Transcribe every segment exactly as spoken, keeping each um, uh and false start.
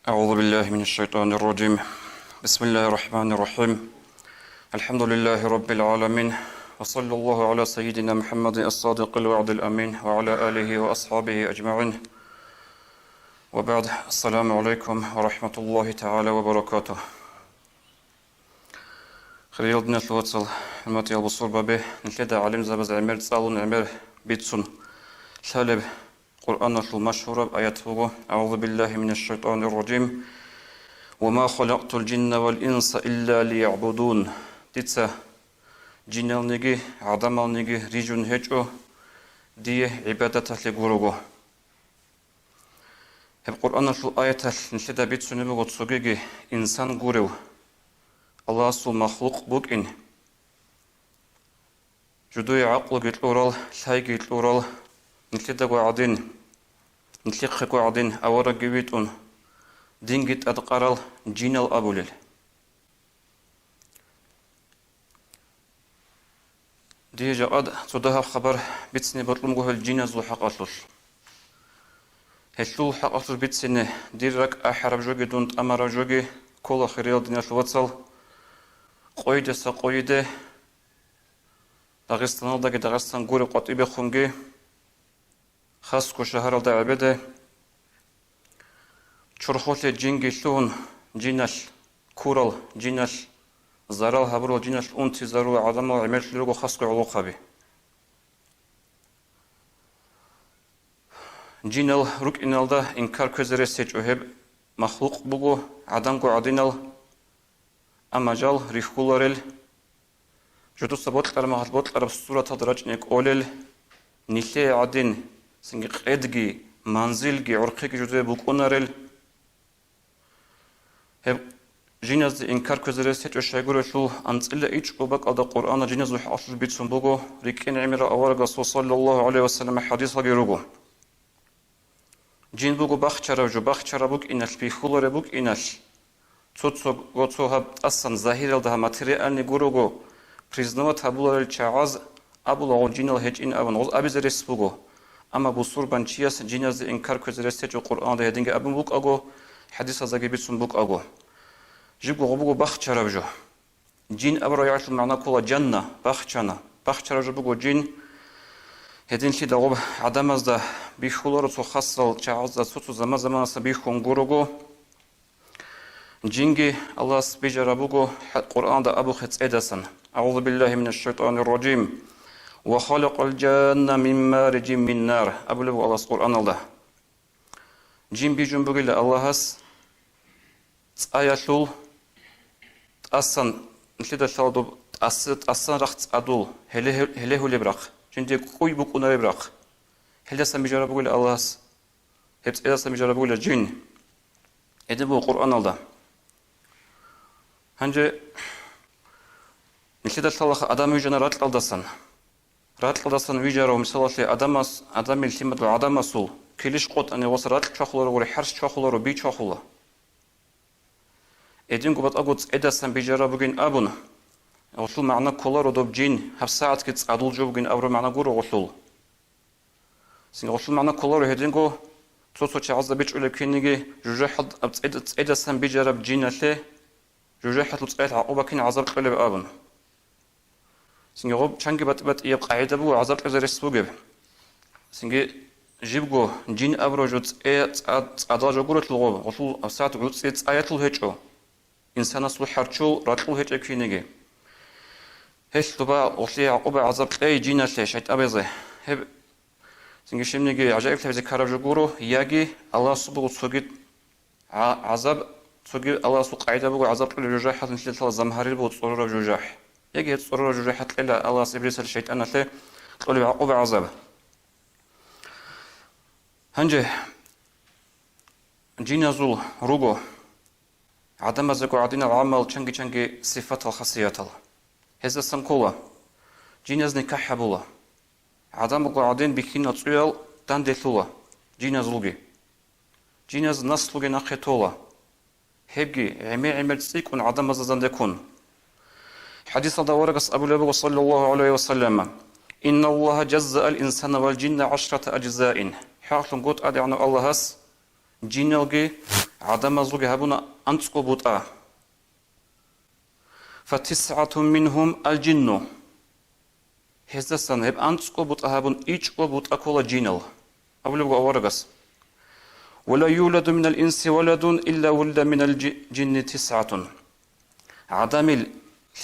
أعوذ بالله من الشيطان الرجيم. بسم الله الرحمن الرحيم. الحمد لله رب العالمين. وصلى الله على سيدنا محمد الصادق الوعد الأمين وعلى آله وأصحابه أجمعين. وبعد. السلام عليكم ورحمة الله تعالى وبركاته. Хириял диналъул вацал, хӀурматиял бусурбаби, нилъеда гӀалимзабаз гӀемер цӀалун, гӀемер бицун лъалеб Къуръаналъул машгьураб аят буго: «أعوذ بالله من الشيطان الرجيم. وما خلقت الجن والإنس إلا ليعبدون». Дица жиналниги гӀадамалниги рижун гьечӀо, дие гӀибадаталъе гурого. Гьеб Къуръаналъул аяталъ нилъеда бицунеб буго цогиги инсан гурев, Аллагьасул махлукъ букӀин, жидее гӀакълуги кьурал, лъайги кьурал, нилъедаго гӀадин, нилъехъего гӀадин аварагги витӀун, динги тӀадкъарал жинал абулел. Дие жакъа цо дагьаб хабар бицине бокьун буго гьел жиназул хӀакъалъулъ. Гьелъул хӀакъалъулъ бицине дир ракӀ ахӀараб жоги дун тӀамараб жоги ккола, хириял диналъул вацал, къойидаса къойиде, Дагъистаналдаги Дагъистан гуреб къватӀибехунги, хасго шагьаралда гӀебеде, чорхолъе жинги лъугьун, жиналъ ккурал, жиналъ зарал гьабурал, жиналъ унтизарурал гӀадамал гӀемерлъи руго хасго гӀолохъаби. Жинал рукӀиналда инкар кквезе рес гьечӀо, гьеб махлукъ буго, гӀадамго гӀадинал, амма жал рихьуларел, жидеца бокьараб мехалъ бокьараб сураталда рачӀине кӀолел, нилъее гӀадин, цинги къедги, манзилги, гӀурхъиги жидее букӀунарел. Гьеб жиназде инкар кквезе рес гьечӀо щайгурелъул, анцӀила ичӀго бакӀалда Къуръаналъ жиназул хӀакъалъулъ бицун буго, рикӀкӀин гӀемерав аварагасул саллаллагьу гӀалайгьи вассаламил хӀадисалги руго. Жин буго бахчараб жо, бахчараб букӀиналъ, бихьулареб букӀиналъ. Цо-цого цо гьаб тӀасан загьиралда гьаб материальный гурого признавать гьабуларел чагӀаз абулаго жинал гьечӀин абун, гъоз абизе рес буго. Амма бусурбан чияс жиназде инкар кквезе рес гьечӀо, Къуръаналда гьединги абун букӀаго, хӀадисаздаги бицун букӀаго. Жибго гъо буго бахчараб жо. Жин абураб аялъул магӀна ккола жанна, бахчана. Бахчараб жо буго жин. Гьединлъидал гъоб гӀадамазда бихьуларо, цо хасал чагӀазда цо-цо заман-заманасда бихьун гурого. Жинги Аллагьас бижараб буго, хӀа-, Къуръаналда абухъе цӀедасан: «أعوذ بالله من الشيطان الرجيم. وخلق الجان من مارج من نار», абулеб буго Аллагьас Къуръаналда. Жин бижун бугила Аллагьас цӀаялъул тӀасан, нилъеда лъала доб тӀас-, тӀасан рахъ цӀадул, гьеле-, гьелегьулеб рахъ, жинде кӀуй букӀунареб рахъ. Гьелдасан бижараб бугила Аллагьас, гьеб цӀедасан бижараб бугила жин. Гьедин буго Къуръаналда. Гьанже нилъеда лъалаха адам вижана ракьалдасан. Ракьалдасан вижарав, мисалалъе, адамас, адамил лъимадул гӀадамасул килищ къотӀани гъоса ракь чвахуларо гури, хӀарщ чвахуларо, би чвахула. Гьединго батӀаго цӀедасан бижараб бугин абун, гъолъул магӀна кколаро доб жин, гьабсагӀатги цӀадул жо бугин абураб магӀна гуро гъолъул. Цинги гъолъул магӀна кколаро гьединго, цо-цо чагӀазда бичӀчӀулеб кинниги, жужахӀалд-, аб-, цӀед-, цӀедасан бижараб жиналъе жужахӀалъул цӀаялъ гӀакъуба кин гӀазаб кьолеб абун. Цинги гъоб чанги батӀи-батӀияб къагӀида буго гӀазаб кьезе рес бугеб. Цинги жибго жин абураб жо цӀе-, цӀа-, цӀадал жо гурелъул гъоб, гъолъул абсагӀат гӀуцӀи цӀаялъул гьечӀо. Инсанасул хӀарчул, ракьул гьечӀеб кинеги. Гьелъ доба гъолъие гӀакъуба гӀазаб кьей жиналъе, шайтӀабазе. Гьеб цинги щибниги гӀажаиблъабизе ккараб жо гуро, яги Аллагьасул буго цоги гӀа-, гӀазаб, цоги Аллагьасул къагӀида буго гӀазаб кьолеб жужахӀалъ нилъеда лъала замгьарир буго цӀорораб жужахӀ. Яги гьеб цӀорораб жужахӀалъ кьела Аллагьас иблисалъе, шайтӀаналъе кьолеб гӀакъуба гӀазаб. Гьанже жиназул руго гӀадамазего гӀадинал гӀамал, чанги-чанги сифатал, хасиятал. Гьездасан ккола: жиназ никахӀ гьабула. ГӀадамазго гӀадин бихьинал цӀуял данделъула жиназулги. Жиназ наслуги нахъе тола. Гьебги гӀемер-гӀемер цӀикӀкӀун гӀадамазда зандеккун. ХӀадисалда аварагас абулеб буго, саллаллагьу гӀалайгьи ва саллам: «إن الله جزأ الإنسان والجن عشرة أجزاء». ХӀакълъун гутӀадегӀанав Аллагьас жиналги гӀадамазулги гьабуна анцӀго бутӀа. «ФатисгӀатун мингьум алжинну». Гьездасан гьеб анцӀго бутӀа гьабун, ичӀго бутӀа ккола жинал. Абулеб буго аварагас: «Ва ла юладу минал инси валадун илла вулида минал жи-, жинни тисгӀатун». ГӀадамил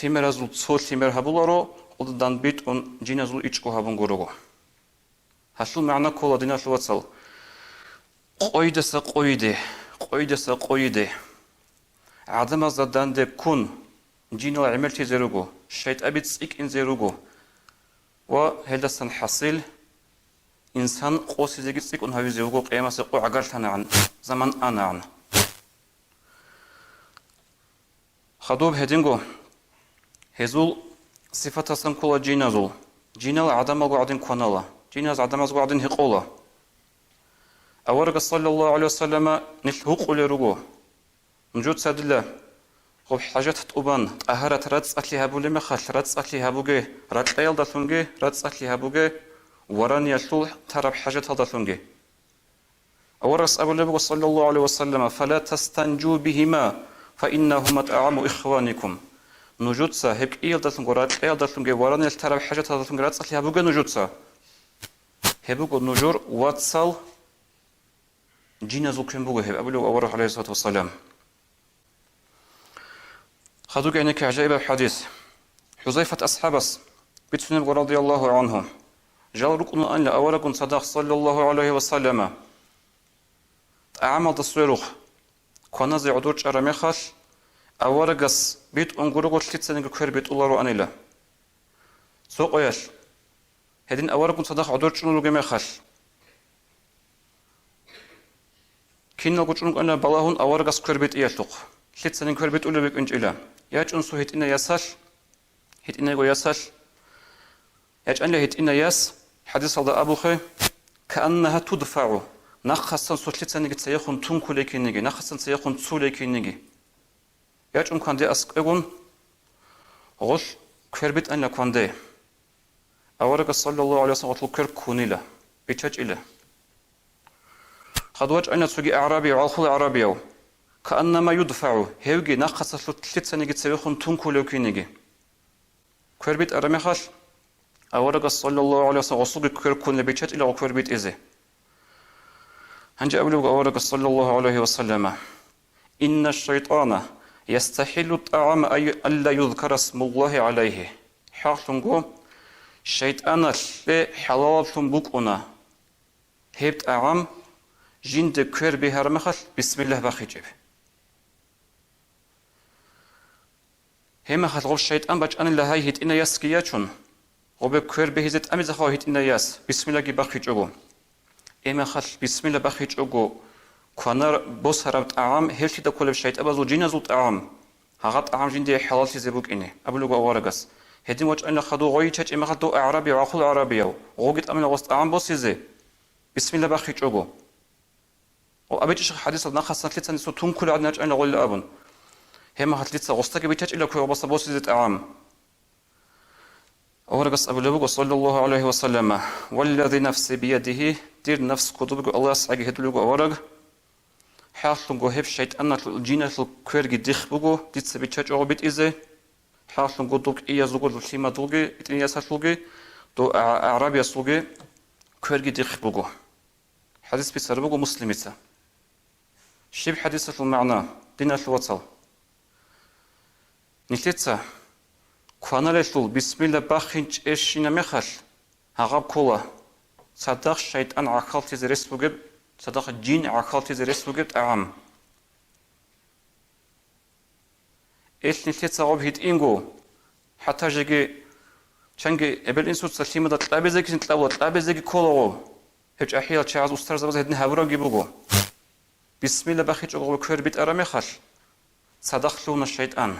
лъимеразул цо лъимер гьабуларо, кьудан битӀун жиназул ичӀго гьабун гурого. Гьалъул магӀна ккола, диналъул вацал, къойидаса къойиде, къойидаса къойиде. ГӀадамазда данде ккун, жинал гӀемерлъизе руго, шайтӀаби цӀикӀкӀинзе руго ва гьелдасан хӀасил, инсан къосизеги цӀикӀкӀун гьавизе вуго, къиямасеб къо гӀагарлъанагӀан, заман анагӀан. Хадуб гьединго, гьезул сифатасан ккола жиназул. Жинал гӀадамалго гӀадин кванала, жиназ гӀадамазго гӀадин гьекъола. Аварагас, саллаллагьу гӀалайгьи вассаллама, нилъ гьукъулел руго: «Нужеца дила гъоб хӀажат тӀубан, тӀагьарат рацӀцӀалъи гьабулеб мехалъ, рацӀцӀалъи гьабуге ракьаялдалъунги, рацӀцӀалъи гьабуге вараниялъул тараб хӀажаталдалъунги». Аварагас абулеб буго, саллаллагьу гӀалайгьи вассаллама: «Фала тастанжу бигьима, фа иннагьума тӀагӀаму ихваникум». Нужеца гьеб кӀиялдалъунго, ракьаялдалъунги, вараниялъ тараб хӀажаталдалъунги рацӀцӀалъи гьабуге нужеца. Гьеб буго нужер вацал, жиназул квен буго гьеб, абулеб авараг, гӀалайгьиссалату вассалам. Хадуб гьаниб гӀажаибаб хӀадис. ХӀузайфат асхӀабас бицунеб буго, радияллагьу гӀангьу, жал рукӀунаанила авараггун цадахъ, саллаллагьу гӀалайгьи вассаллама, тӀагӀамалда сверухъ кваназе гӀодор чӀараб мехалъ, аварагас битӀун гурого, лъицаниги квер битӀулароанила. Цо къоялъ, гьедин авараггун цадахъ гӀодор чӀун ругеб мехалъ, киналго чӀун кӀвана балагьун аварагас квер битӀиялъухъ. Лъицаниги квер битӀулеб букӀинчӀила. ЯчӀун цо гьитӀинай ясалъ, гьитӀинайго ясалъ, ячӀанила гьитӀинай яс, хӀадисалда абухъе, «кааннагьа тудфагӀу», нахъасан цо лъицаниги цеехун тункулей кинниги, нахъасан цеехун цулей кинниги. ЯчӀун кванде аскӀвегун, гъолъ квер битӀанила кванде. Аварагас, саллаллагьу гӀалайгьи вассаллам, гъолъул квер ккунила, биччачӀила. Хадуб вачӀана цоги агӀрабияв, гӀалхул агӀрабияв. «Кааннама юдфагӀу», гьевги нахъаса лъу-, лъицаниги цевехун тункулев киниги. Квер битӀараб мехалъ, аварагас, саллаллагьу гӀалайгьи вассаллам, гъосулги квер ккунила, биччачӀила гъо квер битӀизе. Гьанже абулеб буго аварагас, саллаллагьу гӀалайгьи вассаллама: «Инна шайтӀана ястахӀиллу тӀагӀама ай-, алла юзкара смуллагьи гӀалайгьи». ХӀакълъунго, шайтӀаналъе хӀалалаблъун букӀуна гьеб тӀагӀам жинде квер бигьараб мехалъ бисмиллагь бахъичӀеб. Гьебмехалъ гъоб шайтӀан бачӀанила гьай гьитӀинай ясги ячун, гъобе квер бегьизе тӀамизахъав гьитӀинай яс, бисмиллагьги бахъичӀого. Гьебмехалъ бисмиллагь бахъичӀого кванар босараб тӀагӀам, гьелъида кколеб шайтӀабазул жиназул тӀагӀам, гьагъаб тӀагӀам жиндие хӀалаллъизе букӀине, абулеб буго аварагас. Гьедин вачӀанила хадув гъой чачӀи мехалъ дов агӀрабияв, гӀахул гӀарабияв, гъоги тӀамила гъос тӀагӀам босизе, бисмиллагь бахъичӀого. О, абичӀищха хӀадисалда нахъасан лъицаниса тункулел гӀадин рачӀанила гъолила абун. Гьебмехалъ дица гъосдаги биччачӀила квер гъобаса босизе тӀагӀам. Аварагас абулеб буго, саллаллагьу гӀалайгьи вассаллама: «Валлази нафси биядигьи», дир нафс кодоб буго АллагьасгӀаги гьедулеб буго авараг. ХӀакълъунго гьеб шайтӀаналъул, жиналъул кверги дихъ буго, дица биччачӀого битӀизе. ХӀакълъунго доб кӀиязулго лъимадулги, итӀиниясалъулги, доб а-, агӀрабиясулги кверги дихъ буго. ХӀадис бицараб буго Муслимица. Щиб хӀадисалъул магӀна, диналъул вацал? Нилъеца кваналелъул бисмилла бахинчӀебщинаб мехалъ, гьагъаб ккола цадахъ шайтӀан гӀахьаллъизе рес бугеб, цадахъ жин гӀахьаллъизе рес бугеб тӀагӀам. Ил нилъеца гъоб гьитӀинго, хӀатта жеги чанги эбел-инсуца лъимада кьабизегицин кьабула, кьабизеги ккола гъоб. Гьеб чӀахӀиял чагӀаз устарзабаз гьедин гьабурабги буго. Бисмилла бахичӀого гъоб квер битӀараб мехалъ, цадахъ лъугьуна шайтӀан.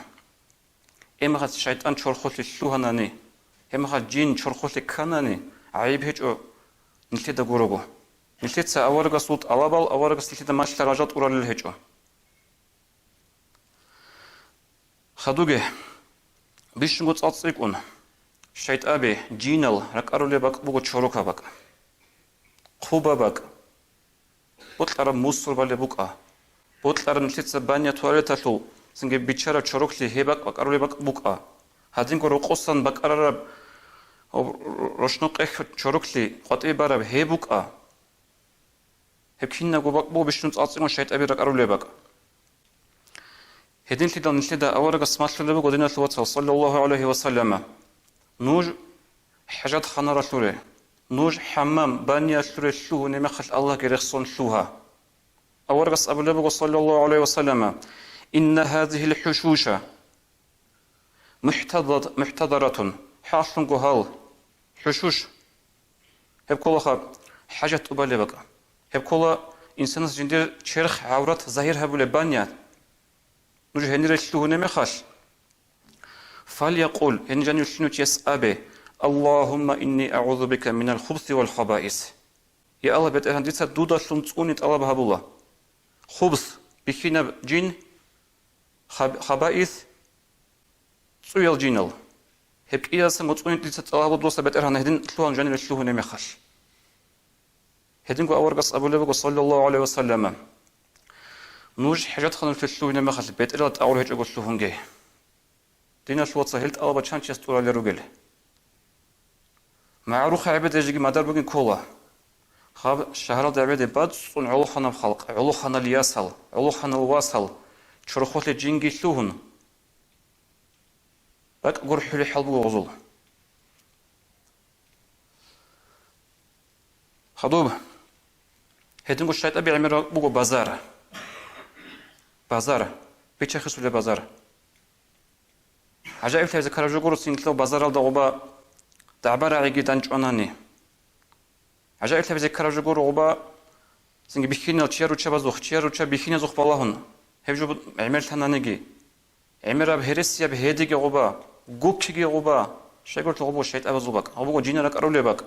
Гьебмехалъ шайтӀан чорхолъе лъугьанани, гьебмехалъ жин чорхолъе кканани, гӀайиб гьечӀо, нилъеда гурого. Нилъеца аварагасул тӀалабал, аварагас нилъеда малъа ражал тӀуралел гьечӀо. Хадуге, бищунго цӀакъ цӀикӀкӀун, шайтӀаби, жинал ракӀарулеб бакӀ буго чорокаб бакӀ, хъубаб бакӀ, бокьараб мусор балеб букӀа, Бокьараб нилъеца баня туалеталъул, цинги биччараб чороклъи гьеб бакӀ бакӀарулеб бакӀ букӀа. Гьадинго рокъосан бакӀарараб рочнокъехь чороклъи къватӀибе бараб гьеб букӀа. Гьеб кинабго бакӀ буго бищун цӀалцӀигун шайтӀаби ракӀарулеб бакӀ. Гьединлъидал нилъеда аварагас малъулеб буго, диналъул вацал, саллаллагьу гӀалайгьи ва саллама: «Нуж хӀажатханара лъуре, нуж хӀаммам, баниялъуре лъугьунеб мехалъ Аллагьги рехсон лъугьа». Аварагас абулеб буго, саллаллагьу гӀалайгьи ва саллама: «Инна гьазигьил хӀушуша мухӀтадарат-, мухӀтадаратун», хӀакълъунго гьал хӀушуш, гьеб кколаха хӀажат тӀубалеб бакӀ. Гьеб ккола инсанас жиндир черх, гӀаврат загьир гьабулеб баня. Нуж гьенире лъугьунеб мехалъ, «Фальякъул», гьениб жанив лъугьинев чияс абе: «Аллагьумма инни агӀузу бика минал хубси вал хабаис». Я Аллагь, БетӀергьан, дица дудалъун цӀуни тӀалаб гьабула. Хубс, бихьинаб жин, хаб-, хабаис, цӀуял жинал. Гьеб кӀиялдасан цӀуни дица тӀалаб гьабула дуца, БетӀергьан, гьедин лъугьун жаниве лъугьунеб мехалъ. Гьединго аварагас абулеб буго, саллаллагьу гӀалайгьи ва саллама: «Нуж хӀажатханалъуре лъугьунеб мехалъ, бетӀералда тӀагӀур гьечӀого лъугьунге». Диналъул вацал, гьел тӀалаба чан чияс тӀуралел ругел? МагӀрухъе гӀебеде жеги мадар бугин ккола. Гьаб шагьаралда гӀебеде бацӀцӀун гӀолоханаб халкъ, гӀолоханал ясал, гӀолоханал васал, чорхолъе жинги лъугьун, бакӀ гурхӀулел хӀал буго гъозул. Хадуб, гьединго шайтӀаби гӀемер буго базар. Базар. Бичахисулеб базар. ГӀажаиблъабизе ккараб жо гуро цинги базаралда гъоба дагӀба-рагӀиги данчӀванани. ГӀажаиблъабизе ккараб жо гуро гъоба цинги бихьинал чияр руччабазухъ, чияр руччаб бихьиназухъ балагьун, гьеб жо гӀемерлъананиги. ГӀемераб гьересияб гьедиги гъоба, гуккиги гъоба, щайгурелъул гъоб буго шайтӀабазул бакӀ, гъоб буго жинал ракӀарулеб бакӀ.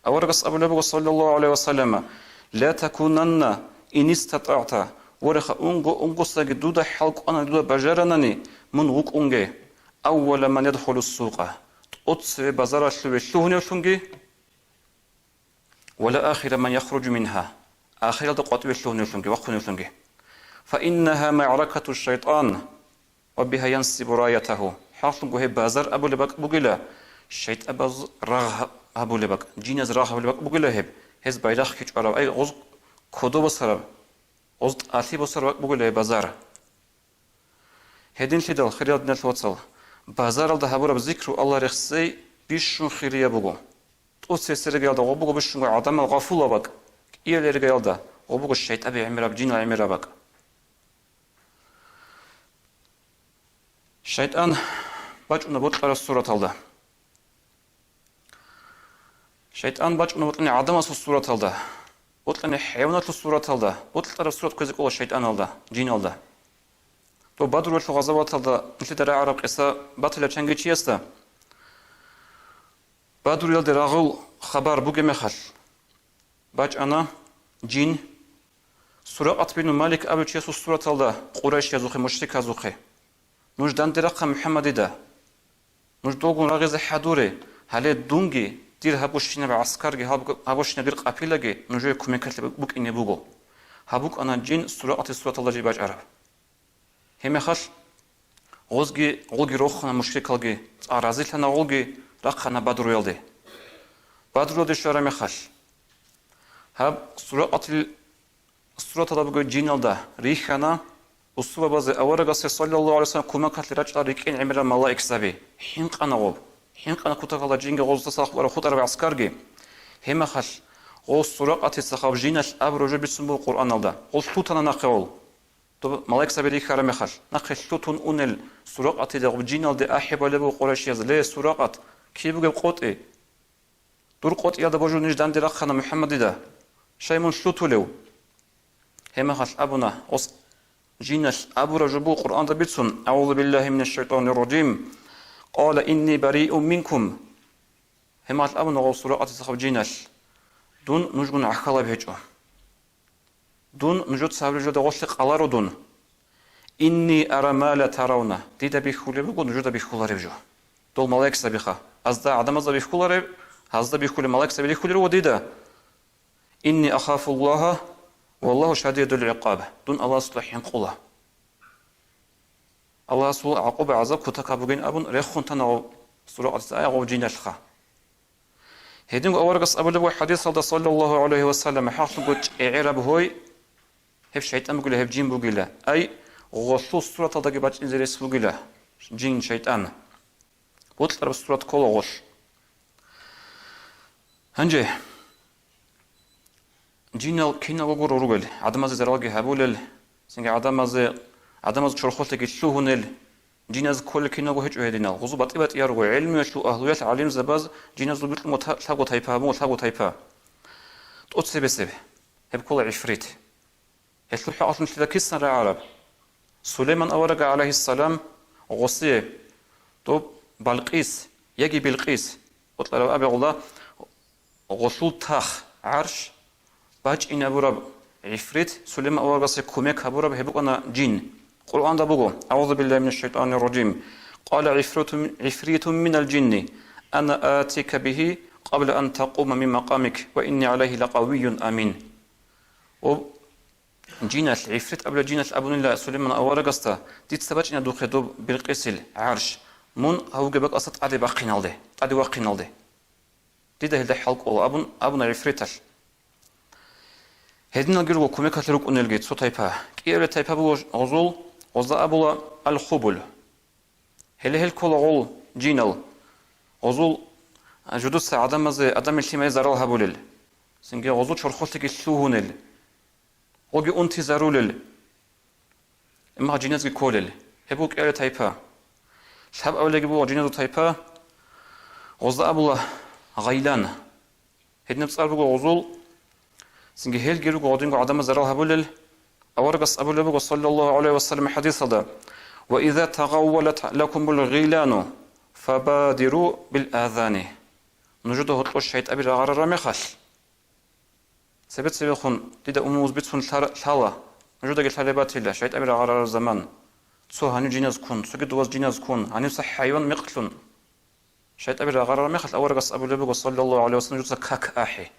Аварагас абулеб буго, саллаллагьу гӀалайгьи ва саллама: «Ла такунанна, ин истатӀагӀта», вореха, унго-унгосаги дуда хӀал кӀванани, дуда бажаранани, мун вукӀунге, «аввала ман ядхулу ссукъа», тӀоцеве базаралъуве лъугьуневлъунги, «ва ла ахира ман яхруджу мингьа», ахиралда къватӀиве лъугьуневлъунги, вахъуневлъунги. «Фа иннагьа маъракату шайтӀан ва бигьа янсибу раятагьу». ХӀакълъунго гьеб базар абулеб бакӀ бугила, шайтӀабаз рагъ гьабулеб бакӀ, жиназ рагъ гьабулеб бакӀ бугила гьеб, гьез байрахъги чӀвараб, ай, гъоз кодо босараб, гъоз тӀалъи босараб бакӀ бугила гьеб базар. Гьединлъидал, хириял диналъул вацал, базаралда гьабураб зикру Аллагь рехсей бищун хирияб буго. ТӀоцебесеб иргаялда гъоб буго бищунго гӀадамал гъафулаб бакӀ, кӀиялеб иргаялда гъоб буго шайтӀаби гӀемераб, жинал гӀемераб бакӀ. ШайтӀан бачӀуна бокьараб сураталда. ШайтӀан бачӀуна бокьани гӀадамасул сураталда, бокьани хӀайваналъул сураталда, бокьараб сурат кквезе кӀола шайтӀаналда, жиналда. Дов Бадруялъул гъазаваталда нилъеда рагӀараб къиса батила чанги чиясда. Бадруялде рагъул хабар бугеб мехалъ, бачӀана жин, Суракъат бину Малик абулев чиясул сураталда, къурайшиязухъе, мушриказухъе: «Нуж данде рахъа МухӀаммадида. Нуж довгун рагъизе хӀадуре, гьале дунги, дир гьабущинаб гӀаскарги, гьаб-, гьабущинаб дир къапилаги нужее кумекалъе букӀине буго». Гьаб букӀана жин Суракъатил сураталда жиб бачӀараб. Гьеб мехалъ гъозги, гъолги рохана мушрикалги, цӀакъ разилъана гъолги, рахъана Бадруялде. Бадруялде щвараб мехалъ, гьаб Суракъатил сураталда бугеб жиналда рихьана, бусурбабазе аварагасе, саллаллагьу гӀалайгьи ва саллам, кумекалъе рачӀарал рикӀкӀин гӀемерал малаикзаби. ХӀинкъана гъоб. ХӀинкъана кутакалда жинги гъозда сахлъараб хутӀараб гӀаскарги. Гьеб мехалъ гъол Суракъатица гьаб жиналъ абураб жо бицун буго Къуръаналда. Гъол лъутана нахъе гъол. Доб малаикзаби рихьараб мехалъ, нахъе лъутун унел Суракъатида гъоб жиналде ахӀи балеб буго къурайшияз: «Ле, Суракъат, киб бугеб къотӀи? Дур къотӀиялда божун ниж данде рахъана МухӀаммадида. Щай мун лъутулев?» Гьеб мехалъ абуна гъос жиналъ абураб жо буго Къуръанда бицун: «АгӀузу биллагьи минаш шайтӀанир ражим. Къала инни бариун минкум». Гьеб мехалъ абуна гъол Суракъатица гьаб жиналъ: «Дун нужгун гӀахьалаб гьечӀо. Дун нужеца гьабулеб жода гъолъе къаларо дун. Инни ара ма ла таравна, дида бихьулеб буго нужеда бихьулареб жо». Дол малаикзабиха. Азда гӀадамазда бихьулареб, гьазда бихьулеб малаикзаби рихьулел руго дида. Инни ахафуллагьа «Валлагьу шадидул гӀикъаб», дун Аллагьасда хӀинкъула. Аллагьасул гӀакъуба-гӀазаб кутакаб бугин абун рехун тана гъов суракъатица, ай гъов жиналъха. Гьединго аварагас абулеб буго хӀадисалда, саллаллагьу гӀалайгьи ва саллам, хӀакълъунго чӀегӀераб гьой, гьеб шайтӀан бугила, гьеб жин бугила, ай гъолъул сураталдаги бачӀинзе рес бугила жин, шайтӀан. Бокьараб сурат ккола гъолъ. Гьанже, жинал киналго гуро ругел, гӀадамазе заралги гьабулел, цинги гӀадамазе, гӀадамаз чорхолъеги лъугьунел, жиназ кколел киналго гьечӀо гьединал. Гъузу батӀи-батӀияр руго, гӀелмуялъул агьлуялъ гӀалимзабаз жиназул бикьун ва та-, лъабго тайпа гьабун ва лъабго тайпа. ТӀоцебесеб, гьеб ккола гӀифрит. Гьелъул хӀакъалъулъ нилъеда кисан рагӀараб? Сулейман аварага, гӀалайгьиссалам, гъосие, доб Балкъис, яги Билкъис, бокьараб абигъула, гъолъул тах, гӀарш, бачӀинабураб гӀифрит, Сулейман аварагасе кумек гьабураб гьеб букӀана жин. Къуръанда буго: «АгӀузу биллагьи минаш шайтӀанир ражим. Къала гӀифритун, гӀифритун минал жинни, ана атика бигьи къабла ан такъума мин макъамик, ва инни гӀалайгьи лакъавийюн амин». О, Жиналъ, гӀифрит абулеб жиналъ абунила Сулейман аварагасда: «Дица бачӀина духъе доб Билкъисил гӀарш, мун гьавуге бакӀаса тӀаде бахъиналде, тӀаде вахъиналде. Дида гьелда хӀал кӀола», — абун абуна гӀифриталъ. Гьединалги руго кумекалъе рукӀунелги цо тайпа. КӀиабилеб тайпа буго гъозул, гъозда абула аль-хубул. Гьеле гьел ккола гъол жинал, гъозул жудуца гӀадамазе, гӀадамил лъимазе зарал гьабулел, цинги гъозул чорхолъеги лъугьунел, гъоги унтизарулел, имма жиназги кколел. Гьеб буго кӀиабилеб тайпа. Лъабабилеги буго жиназул тайпа, гъозда абула гъайлан. Гьединаб цӀар буго гъозул, цинги гьелги руго гъодинго гӀадамаз зарал гьабулел. Аварагас абулеб буго, саллаллагьу гӀалайгьи ва саллам, хӀадисалда: «Ва иза тагъаввалат лакумул гъилану, фабадиру бил азани». Нужеда гьоркьор шайтӀаби рагъарараб мехалъ, цебе-цебехун дида умумуз бицун лъара-, лъала, нужедаги лъалеб батила шайтӀаби рагъарараб заман. Цо гьанив жиназ ккун, цоги дуваз жиназ ккун, гьанивса хӀайван мекълъун. ШайтӀаби рагъарараб мехалъ аварагас абулеб буго, саллаллагьу гӀалайгьи ва саллам, нужеца как ахӀе.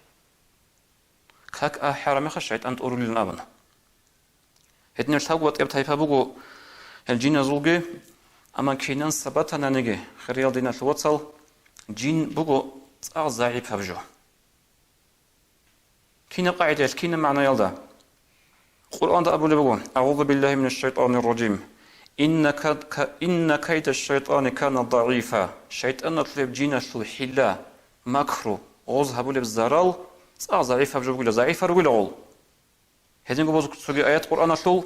Как ахӀараб мехалъ шайтӀан тӀурулилан абуна. Гьединаб лъабго батӀияб тайпа буго гьел жиназулги, амма кинанса батананиги, хириял диналъул вацал, жин буго цӀакъ загӀипаб жо. Кинаб къагӀидаялъ, кинаб магӀнаялда? Къуръанда абулеб буго: «АгӀузу биллагьи минаш шайтӀанир ражим. Инна кад-, ка-, инна кайда шайтӀани кана дагӀифа». ШайтӀаналъул гьеб жиналъул хӀилла, макру, гъоз гьабулеб зарал цӀакъ загӀипаб жо бугила, загӀипал ругила гъол. Гьединго буго цоги аят Къуръаналъул: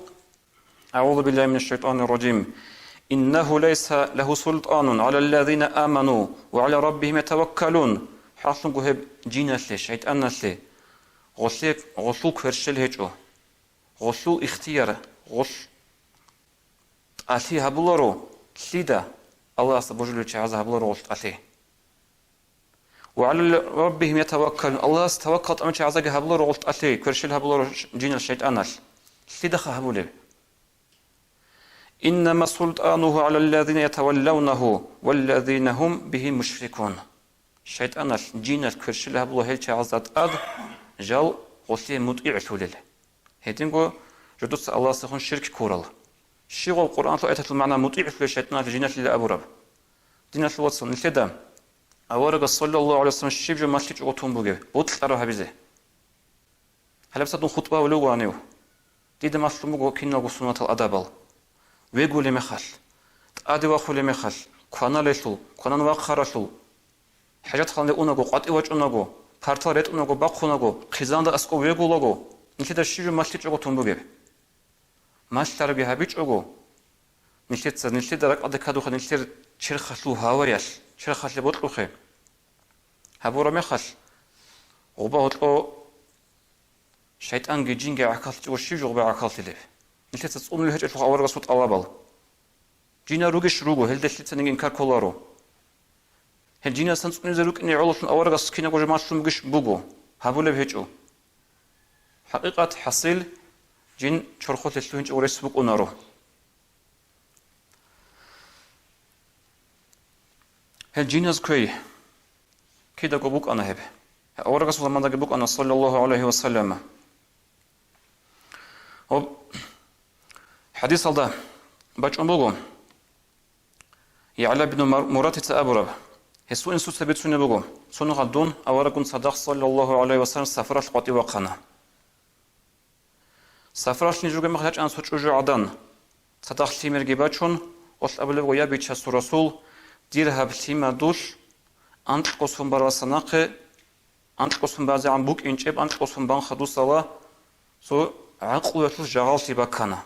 «АгӀузу биллагьи минаш шайтӀанир ражим. Иннагьу лайса лагьу султӀанун гӀалаллазина аману ва гӀала раббигьим ятаваккалун». ХӀакълъунго гьеб жиналъе, шайтӀаналъе, гъолъе, гъолъул кверщел гьечӀо, гъолъул ихтияр, гъолъ тӀалъи гьабуларо, лъида? Аллагьасда божулел чагӀазда гьабуларо гъолъ тӀалъи. «Ва гӀала раббигьим ятаваккалун». Аллагьас таваккал тӀамал чагӀаздаги гьабуларо гъолъ тӀалъи, кверщел гьабуларо ш-, жинал шайтӀаналъ. Лъидаха гьабулеб? «Иннама султӀанугьу гӀалаллазина ятаваллавнагьу валлазина гьум бигьи мушрикун». ШайтӀаналъ, жиналъ кверщел гьабула гьел чагӀазда тӀад, жал гъолъие мутӀигӀлъулел. Гьединго жодоца Аллагьасдехун ширк ккурал. Щивав Къуръаналъул аяталъул магӀна мутӀигӀлъулел шайтӀаналъе, жиналъила абураб? Диналъул вацал, нилъеда аварагас, саллаллагьу гӀалайгьи ва саллам, щиб жо малъичӀого тун бугеб, бокьараб гьабизе. Гьалаб цадун хутӀба гьавулев вуго гьанив. Дида малъун буго киналго суннатал адабал. Вегулеб мехалъ, тӀаде вахулеб мехалъ, кваналелъул, кванан вахъаралъул, хӀажатханалде унаго, къватӀив вачӀунаго, партал ретӀунаго, бахъунаго, хъизаналда аскӀов вегулаго, нилъеда щиб жо малъичӀого тун бугеб? Малъарабги гьабичӀого, нилъеца, нилъеда ракӀалде ккадухъе, нилъер черхалъул гьаваялъ, черхалъе бокьухъе. Гьабураб мехалъ, гъуба гьоркьо шайтӀанги жинги гӀахьаллъичӀого щиб жо гъуба гӀахьаллъилеб? Нилъеца цӀунулел гьечӀелъул аварагасул тӀалабал. Жинал ругищ? Руго, гьелда лъицаниги инкар кколаро. Гьел жинасан цӀунизе рукӀине гӀололъун аварагас кинабго жо малъун бугищ? Буго. Гьабулеб гьечӀо. ХӀакъикъат, хӀасил, жин чорхолъе лъугьинчӀого рес букӀунаро. Гьел жиназ квей кидаго букӀана гьеб. Аварагасул замандаги букӀана, саллаллагьу гӀалайгьи ва саллам. Об-, хӀадисалда бачӀун буго, ЯгӀла бин Мар-, Муратица абураб, гьесул инсуца бицунеб буго, цо нухалъ дун авараггун цадахъ, саллаллагьу гӀалайгьи ва саллам, сапаралъ къватӀив вахъана. Сапаралъ ниж ругеб мехалъ ячӀана цо чӀужугӀадан, цадахъ лъимерги бачун, гъолъ абулеб буго: «Я, Бичасул Расул, дир гьаб лъимадулъ анкьго сон баралдаса нахъе, анкьго сон базегӀан букӀинчӀеб анкьго сон банха дусала, цо гӀакълуялъулъ жагъаллъи баккана.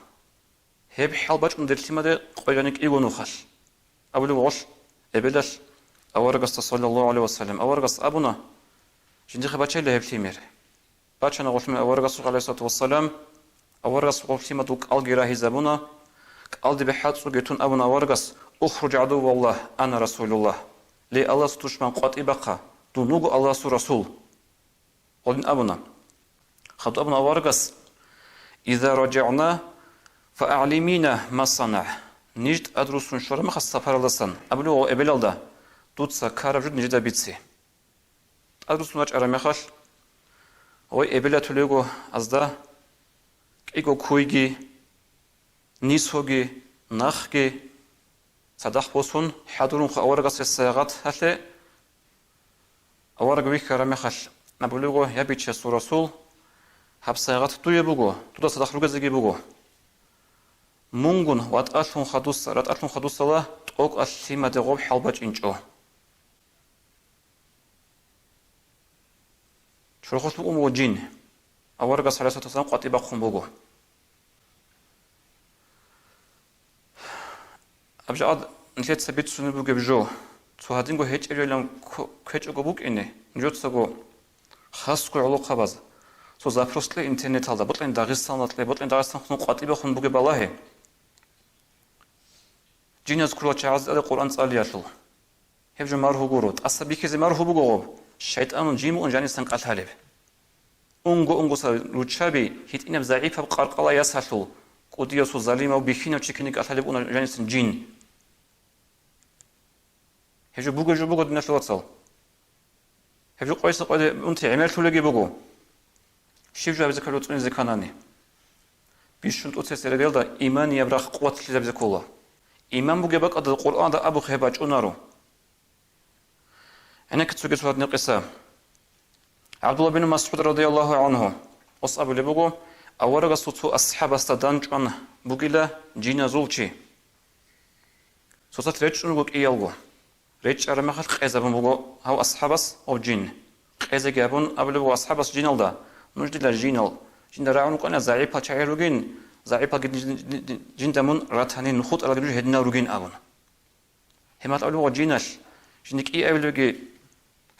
Гьеб хӀал бачӀун дир лъимаде къваригӀани кӀиго нухалъ», — абулеб гъолъ эбелалъ аварагасда, саллаллагьу гӀалайгьи ва саллам. Аварагас абуна, жиндихъе бачайилла гьеб лъимер. Бачана гъолъ аварагасухъе, гӀалайгьиссалату вассалам, аварагас гъолъ лъимадул кӀалги рагьизабуна, кӀалдибе хӀацӀцӀуги тун абуна аварагас: «Ухруж, гӀадувваллагь, ана расулуллагь». Ле, Аллагьасул тушман, къватӀибе бахъа, дун вуго Аллагьасул Расул. Гъолин абуна. Хадуб абуна аварагас: «Иза ражагӀна, фа агӀлимина ма санагӀ». Ниж тӀадрусун щвараб мехалъ сапаралдасан, абулеб буго эбелалда: «Дуца ккараб жо нижеда бице». ТӀадрусун вачӀараб мехалъ, гъой эбелалъул йиго азда кӀиго куйги, нисоги, нахги цадахъ босун, хӀадурун хъу аварагасде сайгъат гьалъе. Авараг вихьараб мехалъ абулеб буго: «Я, Бичасул Расул, гьаб сайгъат дуе буго, дуда цадахъ ругезеги буго. Мунгун ватӀалъун хадуса, ратӀалъун хадусала тӀокӀалъ лъимаде гъоб хӀал бачӀинчӀо». Чорхолъ букӀун буго жин. Аварагас, гӀалайгьиссалату вассалам, къватӀибе бахъун буго. Абжагьад нилъеца бицунеб бугеб жо, цо гьадинго гьечӀебилан кв-, квечӀого букӀине, нужецаго хасго гӀолохъабаз, цо запрос кье интернеталда, бокьани Дагъистаналда кье, бокьани Дагъистаналъун къватӀибе бахъун бугеб балагье. Жиназ ккурал чагӀазе тӀаде Къуръан цӀалиялъул. Гьеб жо маргьу гуро, тӀаса бихьизе маргьу буго гъоб. ШайтӀанун жин муъун жанисан кӀалъалеб. Унго-унгоса руччаби гьитӀинаб загӀипаб къаркъала ясалъул, кӀудиясул залимав бихьинав чи ккене кӀалъалеб уна жанисан жин. Гьеб жо буго, жо буго, диналъул вацал. Гьеб жо къойса къойде унти гӀемерлъулеги буго. Щиб жо гьабизе кколеб цӀунизе кканани? Бищун тӀоцебесеб релалда иманияб рахъ къуватлъизабизе ккола. Иман бугеб бакӀалда Къуръанда абухъе гьеб бачӀунаро. ГӀенекке цоги цо гьадинаб къиса. ГӀабдулла бин МасгӀуд радияллагьу гӀангьу, гъос абулеб буго, аварагасул цо асхӀабасда данчӀван бугила жиназул чи. Цоцалъ речӀчӀун руго кӀиялго. РечӀчӀараб мехалъ къезабун буго гьав асхӀабас гъоб жин. Къезеги абун абулеб буго асхӀабас, жиналда: «Нуж дила жинал, жинда рагӀун рукӀана загӀипал чагӀи ругин, загӀипалги жин-, жин-, жинда мун ратани, нухутӀаралги нуж гьединал ругин», — абун. Гьеб мехалъ абулеб буго жиналъ, жинда кӀиабилебги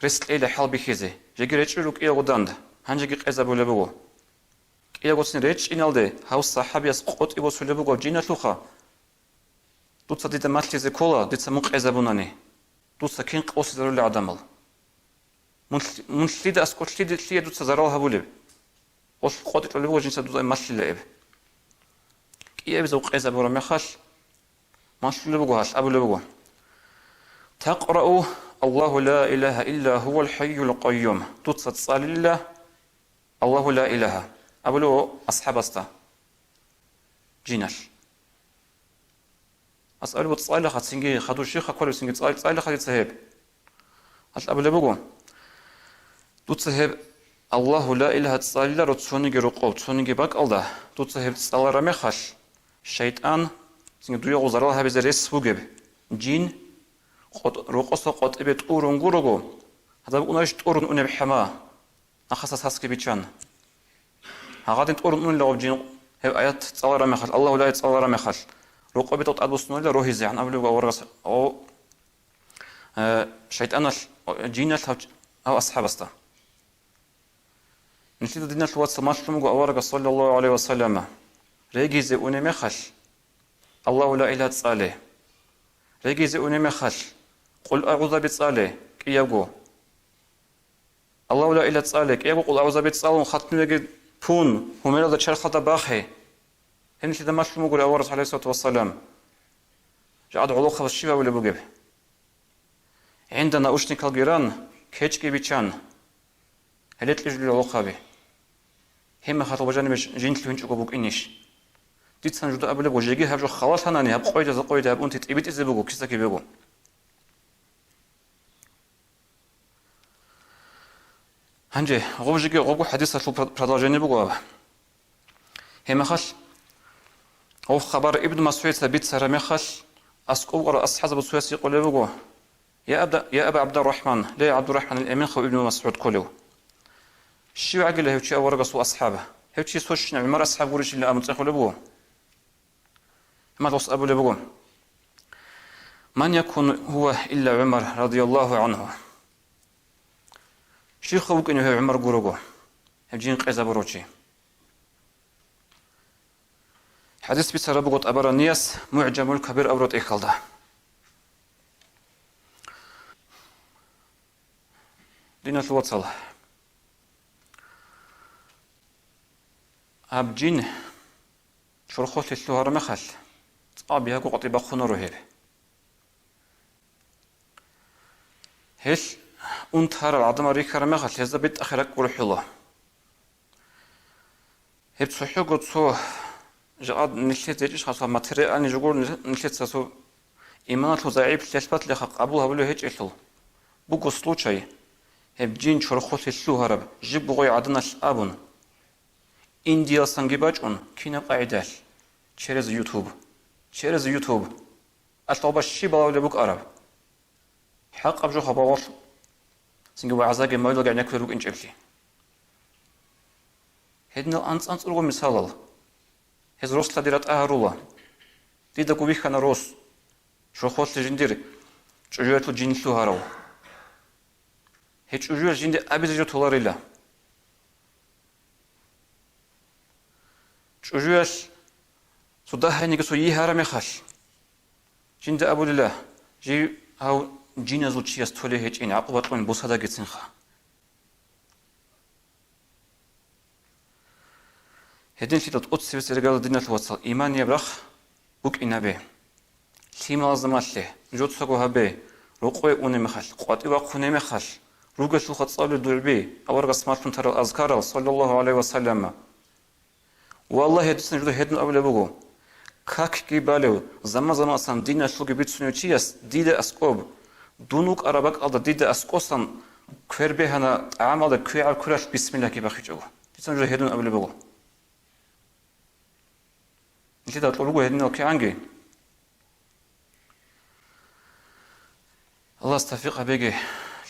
рес кьейила хӀал бихьизе, жеги речӀчӀун руго кӀиялго данде, гьанжеги къезабулеб буго. КӀиялгоцин речӀчӀиналде гьав сахӀабияс къотӀи босулеб буго жиналъулха: «Дуца дида малъизе ккола, дица мун къезабунани. Дуца кин къосизарулел гӀадамал. Мун лъ-, мун лъида аскӀор лъиде-, лъие дуца зарал гьабулеб? Гъолъ къотӀи кьолеб буго жинца дуда малъила эб». КӀиабизаб къезабураб мехалъ, малъулеб буго гьалъ, абулеб буго: «Такърау: Аллагьу ла илагьа илла гьувал хӀайюл къайюм». Дуца цӀалила «Аллагьу ла илагьа», абулеб буго асхӀабасда жиналъ. Асъалиб цӀалиха, цинги хадур щиха кколеб, цинги цӀал-, цӀалиха дица гьеб. Гьалъ абулеб буго: «Дуца гьеб Аллагьу ла илагьа цӀалиларо цониги рокъов, цониги бакӀалда, дуца гьеб цӀалараб мехалъ, шайтӀан, цинги дуе гъоб зарал гьабизе рес бугеб жин, къотӀ-, рокъоса къотӀибе тӀурун гурого, гьадаб унарищ тӀурун унеб хӀама?» Ахасас гьасги биччан. Гьагъадин тӀурун унила гъоб жин, гьеб аят цӀалараб мехалъ, Аллагьу ла илагьа цӀалараб мехалъ, рокъобе тӀад босунулила рогьизегӀан абулеб буго аварагас, о, э, шайтӀаналъ, о, жиналъ гьав, гьав асхӀабасда. Нилъеда, диналъул вацал, малъун буго аварагас, саллаллагьу гӀалайгьи ва саллама, регизе унеб мехалъ, Аллагьу ла илагьа цӀале. Регизе унеб мехалъ, Къул агӀузаби цӀале кӀиябго. Аллагьу ла илагьа цӀале, кӀиябго Къул агӀузаби цӀалун, хатмиреги пун, гьумералда чархалда бахъе. Гьеб нилъеда малъун бугони аварагас, гӀалайгьиссалату вассалам. Жагьад гӀолохъабаз щиб абулеб бугеб? ГӀинда наушникалги ран, кечӀги биччан. Гьеле кьижулел гӀолохъаби. Гьеб мехалъ гъоб жанибе жинлъугьинчӀого букӀинищ? Дицан жуда абулеб буго, жеги гьаб жо халалъанани, гьаб къойдазе къойда гьаб унти тӀибитӀизе буго кисаки бего. Гьанже гъоб жеги гъобго хӀадисалъул про-, продолжение буго гьаб. Гьеб мехалъ гъоб хабар Ибн МасгӀудица бицараб мехалъ, аскӀов вукӀарав асхӀабзабаз цояс гьикъулеб буго: «Я Абда-, я Аба ГӀабдуррахӀман, ле ГӀабдуррахӀманил Эмин», хъуб Ибн МасгӀуд кколев. Щив вугила гьев чи аварагасул асхӀаб? Гьев чи цо щинав ГӀумар асхӀаб гурищилан абун цӀехолеб буго. Гьамал гъос абулеб буго: «Ман якун гьува илла ГӀумар радияллагьу гӀангьу». Щивха вукӀине гьев ГӀумар гурого, гьев жин къезабурав чи? ХӀадис бицараб буго ТӀабаранияс МугӀжамул Кабир абураб тӀехьалда. Диналъул вацал, гьаб жин чорхолъе лъугьараб мехалъ, цӀакъ бигьаго къватӀиб бахъунаро гьеб. Гьелъ унтарал гӀадамал рихьараб мехалъ, гьезда бетӀахъе ракӀ гурхӀула. Гьеб цохӀого цо жакъа нилъеда гьечӀищ хасаб материальный жо гуро нилъеца цо иманалъул загӀиплъиялъ батлиха къабул гьабулев гьечӀелъул. Буго случай, гьеб жин чорхолъе лъугьараб жибго гъой гӀаданалъ абун, Индиялсанги бачӀун, кинаб къагӀидалъ? Через YouTube. Через YouTube. Аллагьас щиб балагьулеб букӀараб? ХӀакъаб жо хабалъ цинги вагӀзаги мавлидалги гӀенеккулел рукӀинчӀеблъи. Гьединал анцӀ-анцӀ руго мисалал. Гьез рослади ратӀа гьарула. Дидаго бихьана рос, чорхолъе жиндир чӀужуялъул жин лъугьарав. Гьеб чӀужуялъ жинде абизе жо толарила. ЧӀужуялъ цо дагьайниги цо йигьараб мехалъ, жинда абулила, жив гьав жиназул чияс толей гьечӀин, гӀакъуба кьун бусадагицинха. Гьединлъидал тӀоцебесеб регӀалда, диналъул вацал, иманияб рахъ букӀинабе. Лъималазда малъе, жуцаго гьабе, рокъове унеб мехалъ, къватӀив вахъунеб мехалъ, ругелъулха цӀалулел дугӀби, аварагас малъун тарал азкарал, саллаллагьу гӀалайгьи ва саллама. Валлагь, гьединлъидал жуда гьедин абулеб буго: какги балев, заман-заманасан диналъулги бицунев чияс дида аскӀоб, дун вукӀараб бакӀалда дида аскӀосан квер бегьана, тӀагӀамалда квегӀаб квералъ бисмиллагьги бахъичӀого. Дица нужеда гьедин абулеб буго. Нилъеда кьур руго гьединал кигӀанги. Аллагьас тавфикъ гьабеги,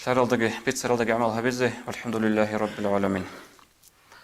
лъаралдаги, бицаралдаги гӀамал гьабизе. ВалхӀамдулиллагьи раббил гӀаламин.